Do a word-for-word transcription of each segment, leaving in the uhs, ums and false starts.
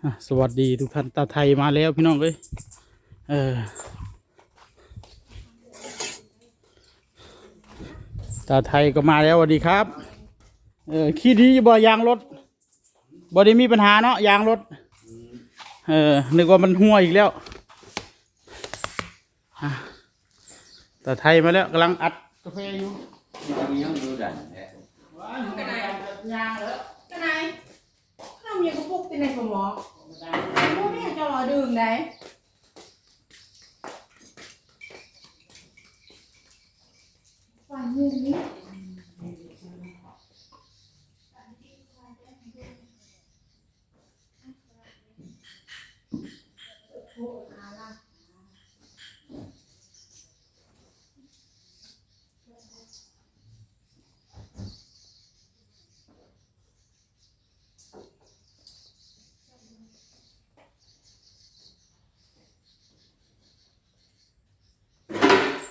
อ่ะ สวัสดีทุกท่าน ตาไทยมาแล้วพี่น้องเอ้ย เออ ตาไทยก็มาแล้ว สวัสดีครับ เออ ขี่ดีอยู่บ่ ยางรถ บ่ได้มีปัญหาเนาะ ยางรถ เออ นึกว่ามันหัวอีกแล้ว อ่ะ ตาไทยมาแล้ว กำลังอัดกาแฟอยู่ นี่ยังดูดันแท้ ว้าว ไปไหน ยางแล้ว ไปไหน น้ำยังกระปุกที่ไหนสมอง รู้เนี่ยจะรอดื่มไหน วันนี้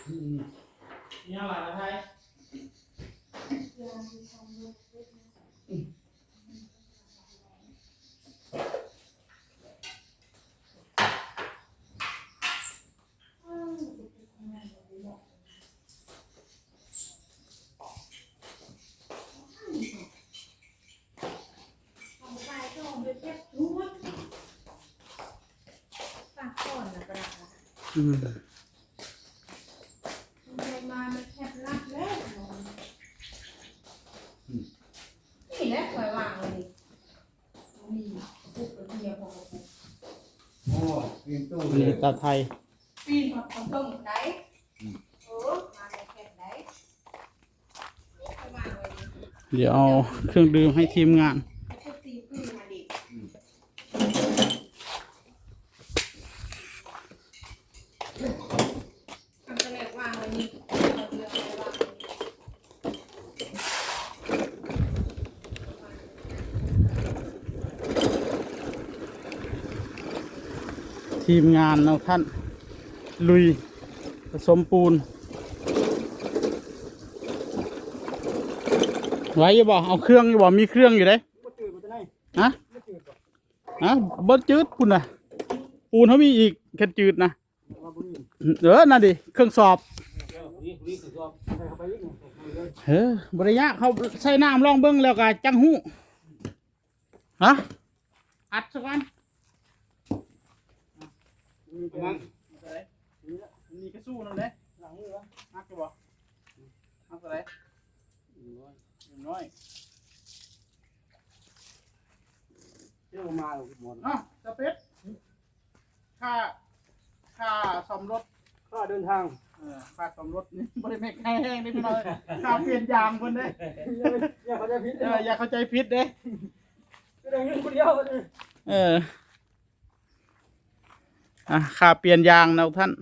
อืม ยังหลายนะไทย อืม นี่แหละคอยวางเลยนี่ ปุ๊บไปเที่ยวพอปุ๊บ โอ้ ปีนตู้ อัน เล นี้ ย ตาไทย ปีนพอเขาต้มได้ อืม เออ มาในแคบได้ นี่คอยวางเลยนี่ เดี๋ยวเอาเครื่องดื่มให้ทีมงาน เอาเครื่องตีปืนมาดิ อืม ทีมงานเนาะท่าน ลุย ผสมปูน ไหวอยู่บ่ เอาเครื่องอยู่บ่ มีเครื่องอยู่เด้ บ่จืดบ่ตัวไหน ฮะ บ่จืดบ่ ฮะ บ่จืด ปูนน่ะ ปูนเขามีอีก แค่จืดนะ เออ นั่นดิ เครื่องสอบ เออ บ่ได้ยาก เขาใส่น้ำลองเบิ่งแล้วก็จั่งฮู้ ฮะ อัดซะก่อน มีกระสู้นั่นเด้ หลังมือวะ ฮักอยู่บ่ ฮักอะไร น้อย น้อย เที่ยวมาหมด เอ้า ตาเป็ด ค่า ค่าซ่อมรถ ค่าเดินทาง เออ ค่าซ่อมรถนี่ บ่ได้แม่นค่าแฮงเด้พี่น้อง ค่าเปลี่ยนยางเพิ่นเด้ อย่าเข้าใจผิด เออ อย่าเข้าใจผิดเด้ คือได้เงินคนเดียว เออ อ่ะ ค่าเปลี่ยนยางนะท่าน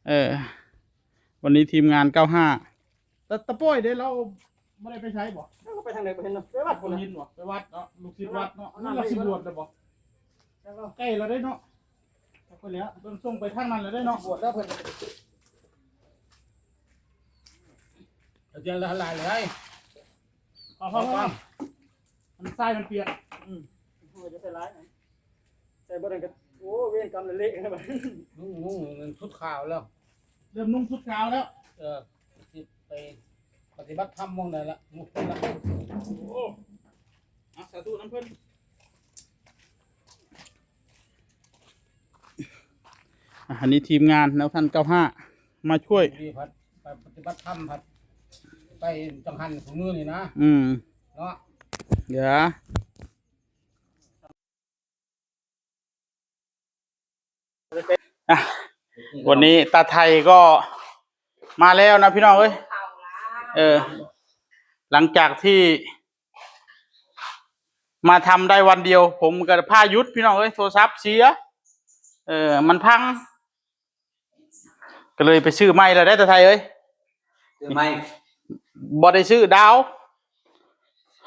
เออ วันนี้ทีมงานเก้าห้า ตา ตาโป้ยเด้ เราบ่ได้ไปไสบ่ แล้วก็ไปทางไหนบ่เห็นเนาะ ไปวัด บ่ พุ่นน่ะ ยินบ่ ไปวัดเนาะ ลูกศิษย์วัดเนาะ เอาน้ำ เราสิบวชแล้วบ่ แล้วก็ ใกล้แล้วเด้เนาะ จักไปแล้ว เบิ่งส่งไปทางนั้นแล้วเด้เนาะ บวชแล้วเพิ่น เอาเจียงละหลายเลย พอ พอ พอ พอ มันทรายมันเปียก อืม โอ้ย จะใส่ร้ายนะ ใส่บ่ได้ก็ โอ้ เวรกรรมเละๆนะบัด นุ่ง นุ่ง นุ่งชุดขาวแล้ว เริ่มนุ่งชุดขาวแล้ว เออ สิไปปฏิบัติธรรมหม่องใดละ หมู่เพิ่นละ โอ้ อ่ะ สาธุนำเพิ่น อ่ะ อันนี้ทีมงานแนวท่านเก้าห้า มาช่วย นี่พัด ไปปฏิบัติธรรมพัด ไปจังหันของมื้อนี่นะ อืม เนาะ เดี๋ยว อ่ะ วันนี้ตาไทยก็มาแล้วนะพี่น้องเอ้ย เออ หลังจากที่มาทำได้วันเดียว ผมก็พาหยุดพี่น้องเอ้ย โทรศัพท์เสีย เออ มันพัง ก็เลยไปซื้อใหม่แล้วได้ตาไทยเอ้ย ซื้อใหม่ บ่ได้ซื้อดาว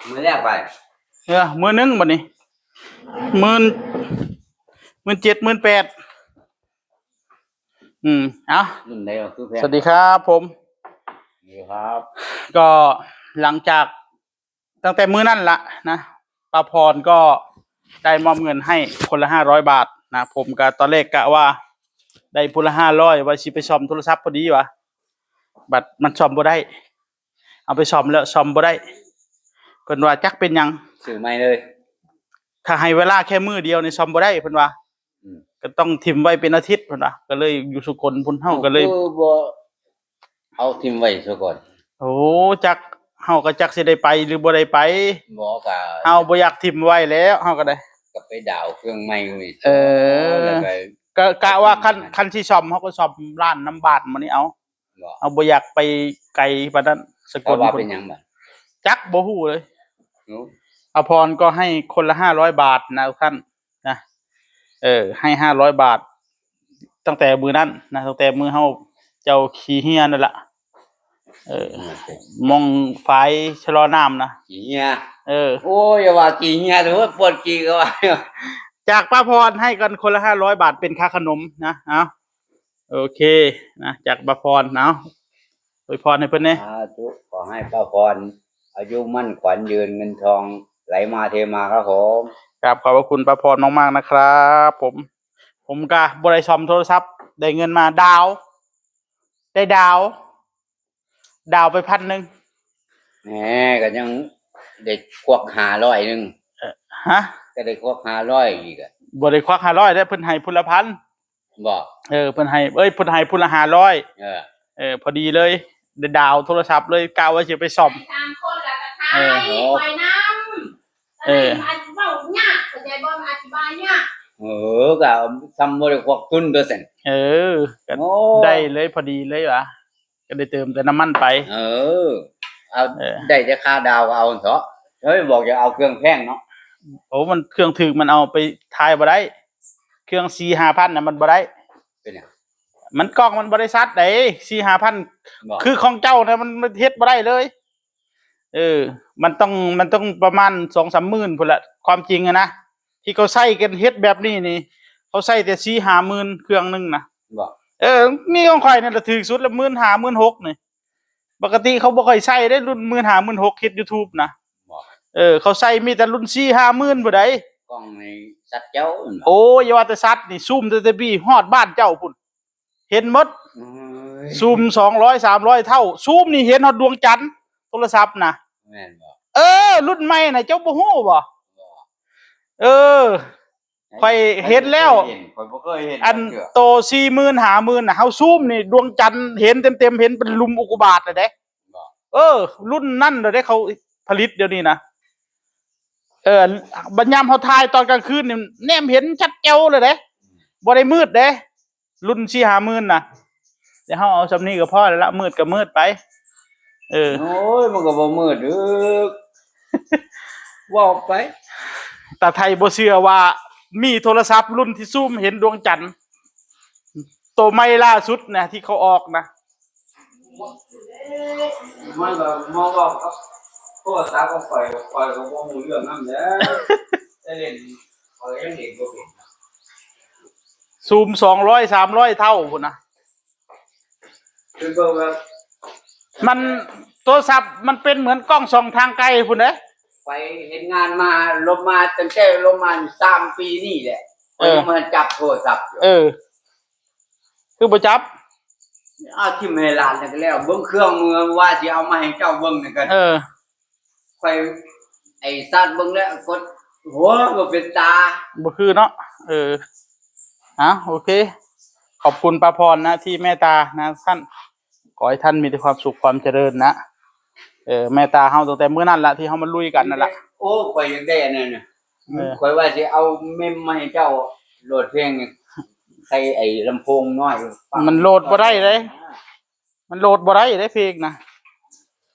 มื้อแรกไป เออ มื้อหนึ่งบัดนี้ หมื่น หมื่นเจ็ด หมื่นแปด อืม เอา รุ่นใดก็คือแพง สวัสดีครับผม สวัสดีครับ ก็หลังจาก ตั้งแต่มื้อนั้นละนะ ป้าพรก็ ได้มอบเงินให้คนละห้าร้อยบาทนะ ผมก็ตอนแรกกะว่า ได้ผู้ละห้าร้อย ว่าสิไปซ่อมโทรศัพท์พอดีวะ บัดมันซ่อมบ่ได้ เอาไปซ่อมแล้วซ่อมบ่ได้ เพิ่นว่าจักเป็นหยัง ซื้อใหม่เลย ถ้าให้เวลาแค่มื้อเดียวนี่ซ่อมบ่ได้เพิ่นว่า อืม ก็ต้องถิ่มไว้เป็นอาทิตย์เพิ่นว่า ก็เลยอยู่สกลพุ้น เฮาก็เลย คือบ่เอาถิ่มไว้ซะก่อน โอ้ จัก เฮาก็จักสิได้ไปหรือบ่ได้ไป บ่ก็ เฮาบ่อยากถิ่มไว้แล้ว เฮาก็ได้ ก็ไปดาวเครื่องใหม่เว้ย เออ แล้วก็ ก็กะว่าคัน คันสิซ่อม เฮาก็ซ่อมร้านน้ำบ้านมื้อนี้เอา บ่ เฮาบ่อยากไปไกลปานนั้น สกล แต่ว่าเป็นหยังบัด จักบ่ฮู้เลย โอ้ อภรก็ให้คนละห้าร้อยบาทนะทุกท่านนะ เออ ให้ห้าร้อยบาท ตั้งแต่มื้อนั้นนะ ตั้งแต่มื้อเฮาเจ้าขี้เหียนั่นล่ะ เออ มองฝายชะลอน้ำนะ ขี้เหีย เออ โอ้ย อย่าว่าขี้เหียเถอะ ปวดขี้ก็ว่า จากป้าพรให้กันคนละห้าร้อยบาทเป็นค่าขนมนะ เอา โอเคนะ จากป้าพรเนาะ อวยพรให้เพิ่นแหน่ สาธุ ขอให้ป้าพร อายุมั่นขวัญยืน เงินทองไหลมาเทมาครับผม ครับ ขอบพระคุณป้าพรมากๆนะครับผม ผมก็บ่ได้ซ่อมโทรศัพท์ ได้เงินมาดาวน์ ได้ดาวน์ ดาวน์ไปพันหนึ่ง แหม ก็ยังได้ควักห้าร้อยหนึ่ง เอ่อ ฮะ ก็ได้ควักห้าร้อยอีกอะ บ่ได้ควักห้าร้อยเด้อ เพิ่นให้ผู้ละพัน บ่ เออ เพิ่นให้ เอ้ย เพิ่นให้ผู้ละห้าร้อย เออ เออ พอดีเลย ได้ดาวน์โทรศัพท์เลย กะว่าสิไปซ่อม สามคนแล้วก็ เออ ขาย โอ้ ขายน้ำ เออ อันเว้ายาก เข้าใจบ่ อธิบายยาก เออ ก็ซ้ำบ่ได้ควักทุนตัวซั่น เออ ก็ โอ้ ได้เลย พอดีเลยวะ ก็ได้เติมแต่น้ำมันไป เออ เอา เออ ได้แต่ค่าดาวน์ก็เอาเถาะ เฮ้ย บอกอย่าเอาเครื่องแพงเนาะ โอ้ มันเครื่องถูกมันเอาไปถ่ายบ่ได้ เครื่องสี่ห้าพันน่ะมันบ่ได้ เป็นหยัง มันกล้องมันบ่ได้ชัดเด้ สี่ห้าพัน บ่ คือของเจ้านะมัน มันเฮ็ดบ่ได้เลย เออ มันต้อง มันต้องประมาณสองสามหมื่นพุ้นละ ความจริงอะนะ ที่เขาใช้กันเฮ็ดแบบนี้นี่ เขาใช้แต่สี่ห้าหมื่นเครื่องหนึ่งนะ บ่ เออ มีของข้อยนั่นแหละถูกสุดละ หมื่นห้า หมื่นหกนี่ ปกติเขาบ่ค่อยใช้ได้รุ่นหมื่นห้า หมื่นหกเฮ็ดยูทูบนะ บ่ เออ เขาใช้มีแต่รุ่นสี่ห้าหมื่นพุ้นใด กล้องนี่ชัดแจ๋ว โอ้ย อย่าว่าแต่ชัดนี่ ซูมแต่ แต่บีฮอดบ้านเจ้าพุ้น เห็นหมด โอ้ย ซูมสองร้อย สามร้อยเท่า ซูมนี่เห็นฮอดดวงจันทร์ โทรศัพท์นะ แม่นบ่ เออ รุ่นใหม่น่ะ เจ้าบ่ฮู้บ่ บ่ เออ ข้อยเห็นแล้ว ข้อยบ่เคยเห็น ข้อยบ่เคยเห็น อัน จักเทื่อ โตสี่หมื่น ห้าหมื่นน่ะ เฮาซูมนี่ ดวงจันทร์เห็นเต็มๆ เห็นเป็นหลุมอุกกาบาตเลยเด้ บ่ เออ รุ่นนั้นเลยเด้ เขาผลิตเดี๋ยวนี้นะ เออ บัดยามเฮาถ่ายตอนกลางคืนนี่ แนมเห็นชัดแจ๋วเลยเด้ บ่ได้มืดเด้ รุ่นสี่ห้าหมื่นน่ะ เดี๋ยวเฮาเอาส่ำนี้ก็พอแล้วละ มืดก็มืดไป เออ โอ้ย มันก็บ่มืดดอก เว้าไป ตาไทยบ่เชื่อว่ามีโทรศัพท์รุ่นที่ซูมเห็นดวงจันทร์ โตใหม่ล่าสุดนะที่เขาออกนะ มันก็มาเว้ากับโทรศัพท์ของข้อย ข้อยก็บ่รู้เรื่องนำแหล้ว แต่เล่น ข้อยยังเล่นบ่เป็น ซูมสองร้อย สามร้อยเท่าพุ้นนะ คือเบิ่งว่า มัน โทรศัพท์มันเป็นเหมือนกล้องส่องทางไกลพุ้นเด้ ไปเฮ็ดงานมา ลบมาตั้งแต่ลบมาสามปีนี่แหละ เออ ข้อยยังบ่ทันจับโทรศัพท์อยู่ เออ คือบ่จับ เอาถิ่มให้หลานนั่นก็แล้ว เบิ่งเครื่องมือว่าสิเอามาให้เจ้าเบิ่งนั่นก็ เออ ข้อยไอ้สัตว์เบิ่งแล้วกด โห บ่เป็นตา บ่คือเนาะ เออ อ่ะ โอเค ขอบคุณป้าพรนะ ที่เมตตานะท่าน ขอให้ท่านมีแต่ความสุขความเจริญนะ เออ เมตตาเฮาตั้งแต่มื้อนั้นละที่เฮามาลุยกันนั่นละ โอ้ ข้อยอยากได้อันนั้นน่ะ เออ ข้อยว่าสิเอาเมมมาให้เจ้าโหลดเพลง ใส่ไอ้ลำโพงน้อย มันโหลดบ่ได้เด้ มันโหลดบ่ได้เด้เพลงนะ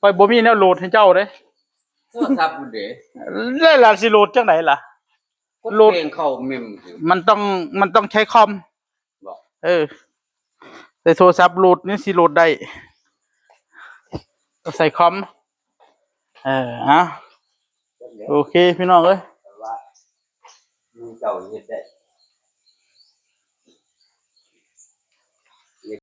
ข้อยบ่มีแนวโหลดให้เจ้าเด้ โทรศัพท์พุ้นเด้ แล้วล่ะสิโหลดจังได๋ล่ะ กด โหลด เพลงเข้าเมม มันต้อง มันต้องใช้คอม บ่ เออ แต่โทรศัพท์โหลดนี่สิโหลดได้ ก็ใส่คอม เออ เอา โอเค พี่น้องเอ้ย แต่ว่า หมู่เจ้าเฮ็ดได้